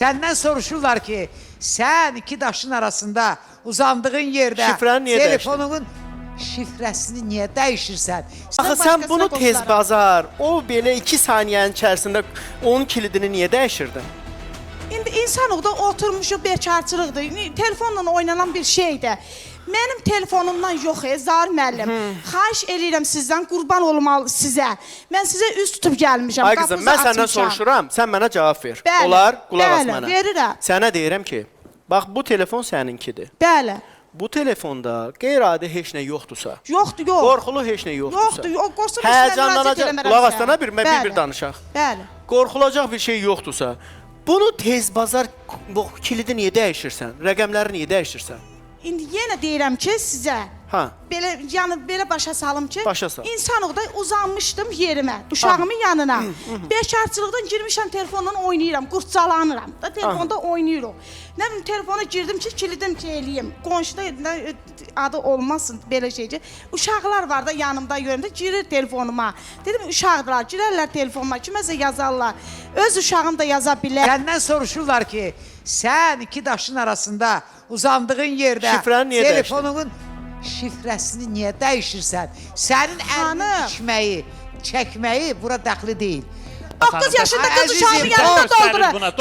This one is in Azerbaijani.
Səndən soruşurlar ki, sən iki daşın arasında uzandığın yerdə Şifrəni niyə telefonunun şifrəsini niyə dəyişirsən? Axı sən bunu tez bazar, o belə 2 saniyənin içərisində onun kilidini niyə dəyişirdin? İndi insan da oturmuşuq bekarçılıqdır. Telefonla oynanan bir şeydir. Mənim telefonumdan yox, Zaur müəllim. Xahiş eləyirəm sizdən, qurban olum sizə. Mən sizə üz tutub gəlmişəm. Ay qızım, mən qapınızı səndən açmışam. soruşuram, sən mənə cavab ver. Bəli, Olar, qulaq as bəli, mənə. verirəm. Sənə deyirəm ki, bax bu telefon səninkidir. Bəli. Bu telefonda qeyri-adi heç nə yoxdursa, Yoxdur, yox. qorxulu heç nə yoxdursa, Yoxdur, o qorxsa biz sizə müraciət həyəcanlanacaq. eləmərəm Qulaq as sizə. dana bir, mən bir-bir Bəli. danışaq. Bəli. Qorxulacaq bir şey yoxdursa, bunu tez bazar bu kilidi niyə dəyişirsən? Rəqəmləri niyə dəyişirsən? İndi yenə deyirəm ki, sizə. Hə. Belə, yəni belə başa salım ki, Başa sal. insanlıqda uzanmışdım yerimə, uşağımın yanına. Bekarçılıqdan girmişəm telefonla oynayıram, qurcalanıram. Da telefonda oynayırıq. Nə bilim telefona girdim ki, kilidim ki eləyim. Qonşuda adı olmasın belə şey ki. Uşaqlar var da yanımda görəndə girir telefonuma. Dedim uşaqdılar, girərlər telefonuma, kiməsə yazarlar. Öz uşağım da yaza bilər. Səndən soruşurlar ki, sən iki daşın arasında uzandığın yerdə Şifrəni niyə dəyişdin? telefonunun şifrəsini niyə dəyişirsən? Sənin əlinin Xanım. içməyi, çəkməyi bura dəxli deyil. 9 yaşında Ay, qız uşağımın əzizim, yanında göstərir doldurur. buna.